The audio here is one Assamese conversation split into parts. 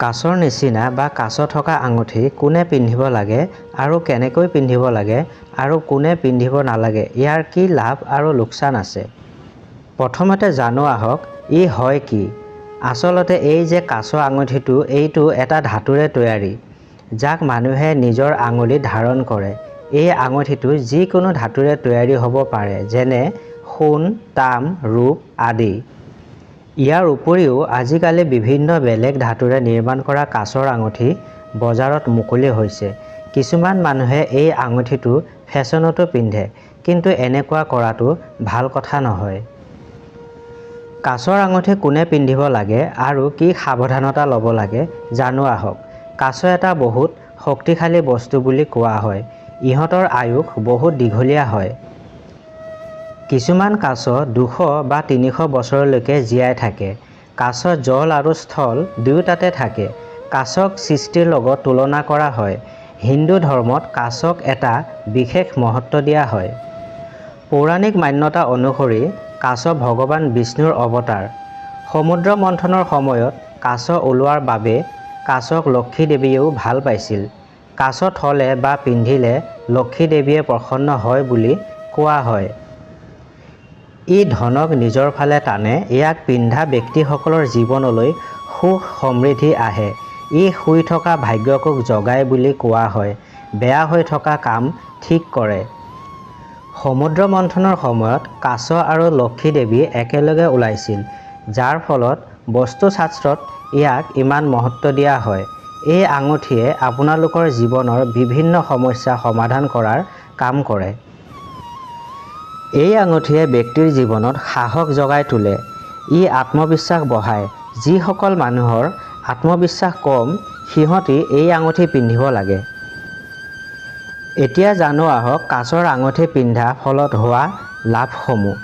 কাছৰ নিচিনা বা কাছ থকা আঙুঠি কোনে পিন্ধিব লাগে আৰু কেনেকৈ পিন্ধিব লাগে আৰু কোনে পিন্ধিব নালাগে ইয়াৰ কি লাভ আৰু লোকচান আছে। প্ৰথমতে জানো আহক ই হয় কি? আচলতে এই যে কাছ আঙুঠিটো এইটো এটা ধাতুৰে তৈয়াৰী। যাক মানুহে নিজৰ আঙুলিত ধাৰণ কৰে। এই আঙুঠিটো যিকোনো ধাতুৰে তৈয়াৰী হ'ব পাৰে যেনে সোণ, তাম, ৰূপ আদি। ইয়াৰ উপৰিও আজিকালি বিভিন্ন বেলেগ ধাতুৰে নিৰ্মাণ কৰা কাছৰ আঙুঠি বজাৰত মুকলি হৈছে। কিছুমান মানুহে এই আঙুঠিটো ফেশ্বনতো পিন্ধে। কিন্তু এনেকুৱা কৰাটো ভাল কথা নহয়। কাছৰ আঙুঠি কোনে পিন্ধিব লাগে আৰু কি সাৱধানতা ল'ব লাগে জানো আহক। কাছ এটা বহুত শক্তিশালী বস্তু বুলি কোৱা হয়। ইহঁতৰ আয়ুস বহুত দীঘলীয়া হয়। কিছুমান কাছ 200 বা 300 বছৰলৈকে জীয়াই থাকে। কাছ জল আৰু স্থল দুয়োটাতে থাকে। কাছক সৃষ্টিৰ লগত তুলনা কৰা হয়। হিন্দু ধৰ্মত কাছক এটা বিশেষ মহত্ব দিয়া হয়। পৌৰাণিক মান্যতা অনুসৰি কাছ ভগৱান বিষ্ণুৰ অৱতাৰ। সমুদ্ৰ মন্থনৰ সময়ত কাছ ওলোৱাৰ বাবে কাছক লক্ষ্মী দেৱীয়েও ভাল পাইছিল। কাছ থলে বা পিন্ধিলে লক্ষ্মী দেৱীয়ে প্ৰসন্ন হয় বুলি কোৱা হয়। ই ধনক নিজৰ ফালে টানে। ইয়াক পিন্ধা ব্যক্তিসকলৰ জীৱনলৈ সুখ সমৃদ্ধি আহে। ই শুই থকা ভাগ্যকো জগায় বুলি কোৱা হয়। বেয়া হৈ থকা কাম ঠিক কৰে। সমুদ্ৰ মন্থনৰ সময়ত কাছ আৰু লক্ষ্মী দেৱী একেলগে ওলাইছিল। যাৰ ফলত বস্তুশাস্ত্ৰত ইয়াক ইমান মহত্ব দিয়া হয়। এই আঙুঠিয়ে আপোনালোকৰ জীৱনৰ বিভিন্ন সমস্যা সমাধান কৰাৰ কাম কৰে। এই আঙুঠিয়ে ব্যক্তিৰ জীৱনত সাহস জগাই তোলে। ই আত্মবিশ্বাস বঢ়ায়। যিসকল মানুহৰ আত্মবিশ্বাস কম সিহঁতি এই আঙুঠি পিন্ধিব লাগে। এতিয়া জানো আহক কাছৰ আঙুঠি পিন্ধা ফলত হোৱা লাভসমূহ।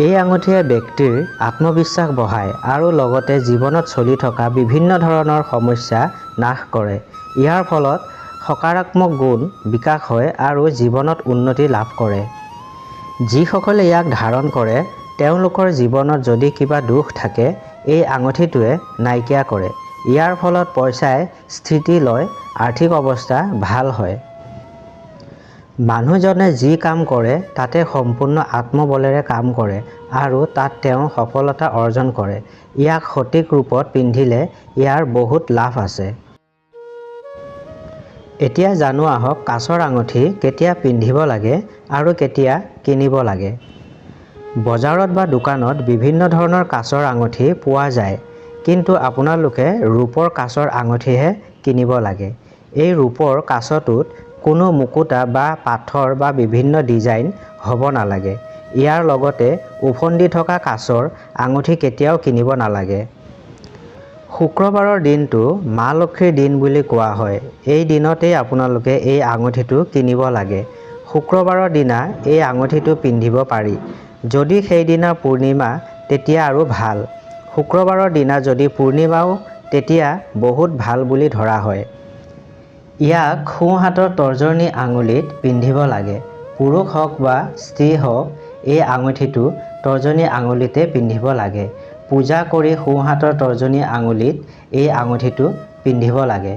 এই আঙুঠিয়ে ব্যক্তিৰ আত্মবিশ্বাস বঢ়ায় আৰু লগতে জীৱনত চলি থকা বিভিন্ন ধৰণৰ সমস্যা নাশ কৰে। ইয়াৰ ফলত সকাৰাত্মক গুণ বিকাশ হয় আৰু জীৱনত উন্নতি লাভ কৰে। যিসকলে ইয়াক ধাৰণ কৰে তেওঁলোকৰ জীৱনত যদি কিবা দুখ থাকে এই আঙুঠিটোৱে নাইকিয়া কৰে। ইয়াৰ ফলত পইচাই স্থিতি লয়, আৰ্থিক অৱস্থা ভাল হয়। মানুহজনে যি কাম কৰে তাতে সম্পূৰ্ণ আত্মবলেৰে কাম কৰে আৰু তাত তেওঁ সফলতা অৰ্জন কৰে। ইয়াক সঠিক ৰূপত পিন্ধিলে ইয়াৰ বহুত লাভ আছে। এতিয়া জানো আহক কাছৰ আঙুঠি কেতিয়া পিন্ধিব লাগে আৰু কেতিয়া কিনিব লাগে। বজাৰত বা দোকানত বিভিন্ন ধৰণৰ কাছৰ আঙুঠি পোৱা যায়। কিন্তু আপোনালোকে ৰূপৰ কাছৰ আঙুঠিহে কিনিব লাগে। এই ৰূপৰ কাছটোত কোনো মুকুতা বা পাথৰ বা বিভিন্ন ডিজাইন হ'ব নালাগে। ইয়াৰ লগতে ওফন্দি থকা কাছৰ আঙুঠি কেতিয়াও কিনিব নালাগে। শুক্ৰবাৰৰ দিনটো মা লক্ষ্মীৰ দিন বুলি কোৱা হয়। এই দিনতেই আপোনালোকে এই আঙুঠিটো কিনিব লাগে। শুক্ৰবাৰৰ দিনা এই আঙুঠিটো পিন্ধিব পাৰি। যদি সেইদিনা পূৰ্ণিমা তেতিয়া আৰু ভাল। শুক্ৰবাৰৰ দিনা যদি পূৰ্ণিমাও তেতিয়া বহুত ভাল বুলি ধৰা হয়। ইয়াক সোঁ হাতৰ তৰ্জনী আঙুলিত পিন্ধিব লাগে। পুৰুষ হওক বা স্ত্ৰী হওক এই আঙুঠিটো তৰ্জনী আঙুলিতে পিন্ধিব লাগে। পূজা কৰি সোঁ হাতৰ তৰ্জনী আঙুলিত এই আঙুঠিটো পিন্ধিব লাগে।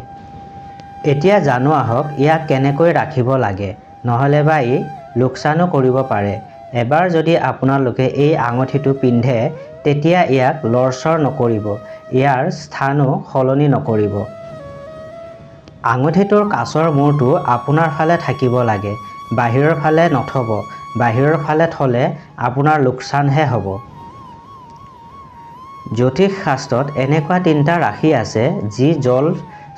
এতিয়া জানো আহক ইয়াক কেনেকৈ ৰাখিব লাগে, নহ'লে বা ই লোকচানো কৰিব পাৰে। এবাৰ যদি আপোনালোকে এই আঙুঠিটো পিন্ধে তেতিয়া ইয়াক লৰচৰ নকৰিব, ইয়াৰ স্থানো সলনি নকৰিব। আঙুঠিটোৰ কাছৰ মূৰটো আপোনাৰ ফালে থাকিব লাগে, বাহিৰৰ ফালে নথব। বাহিৰৰ ফালে থলে আপোনাৰ লোকচানহে হ'ব। জ্যোতিষ শাস্ত্ৰত এনেকুৱা তিনিটা ৰাশি আছে যি জল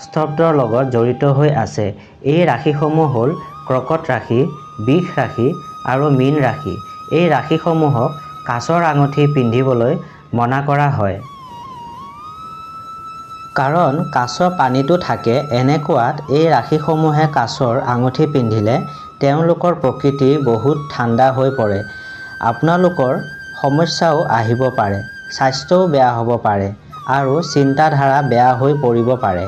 স্তব্ধৰ লগত জড়িত হৈ আছে। এই ৰাশিসমূহ হ'ল কৰ্কট ৰাশি, বৃষ ৰাশি আৰু মীন ৰাশি। এই ৰাশিসমূহক কাছৰ আঙুঠি পিন্ধিবলৈ মনা কৰা হয়। কাৰণ কাছ পানীতো থাকে, এনেকুৱাত এই ৰাশিসমূহে কাছৰ আঙুঠি পিন্ধিলে তেওঁলোকৰ প্ৰকৃতি বহুত ঠাণ্ডা হৈ পৰে। আপোনালোকৰ সমস্যাও আহিব পাৰে, স্বাস্থ্যও বেয়া হ'ব পাৰে আৰু চিন্তাধাৰা বেয়া হৈ পৰিব পাৰে।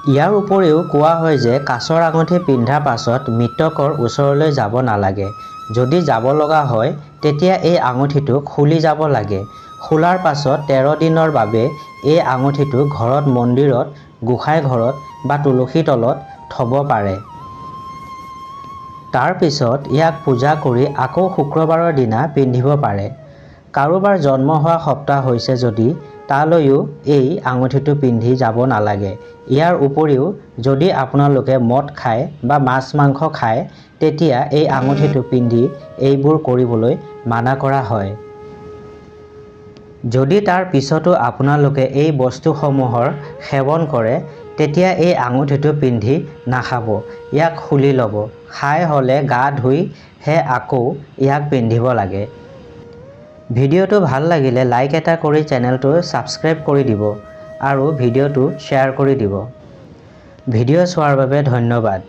ইয়াৰ উপৰিও কোৱা হয় যে কাছৰ আঙুঠি পিন্ধাৰ পাছত মৃতকৰ ওচৰলৈ যাব নালাগে। যদি যাব লগা হয় তেতিয়া এই আঙুঠিটো খুলি যাব লাগে। খোলাৰ পাছত 13 দিনৰ বাবে এই আঙুঠিটো ঘৰত মন্দিৰত, গোসাঁই ঘৰত বা তুলসী তলত থ'ব পাৰে। তাৰ পিছত ইয়াক পূজা কৰি আকৌ শুক্ৰবাৰৰ দিনা পিন্ধিব পাৰে। কাৰোবাৰ জন্ম হোৱা সপ্তাহ হৈছে যদি তালৈও এই আঙুঠিটো পিন্ধি যাব নালাগে। ইয়াৰ উপৰিও যদি আপোনালোকে মদ খায় বা মাছ মাংস খায় তেতিয়া এই আঙুঠিটো পিন্ধি এইবোৰ কৰিবলৈ মানা কৰা হয়। যদি তাৰ পিছতো আপোনালোকে এই বস্তুসমূহৰ সেৱন কৰে তেতিয়া এই আঙুঠিটো পিন্ধি নাখাব, ইয়াক খুলি ল'ব। খাই হ'লে গা ধুইহে আকৌ ইয়াক পিন্ধিব লাগে। ভিডিঅ'টো ভাল লাগিলে লাইক এটা কৰি চেনেলটো ছাবস্ক্ৰাইব কৰি দিব আৰু ভিডিঅ'টো শ্বেয়াৰ কৰি দিব। ভিডিঅ' চোৱাৰ বাবে ধন্যবাদ।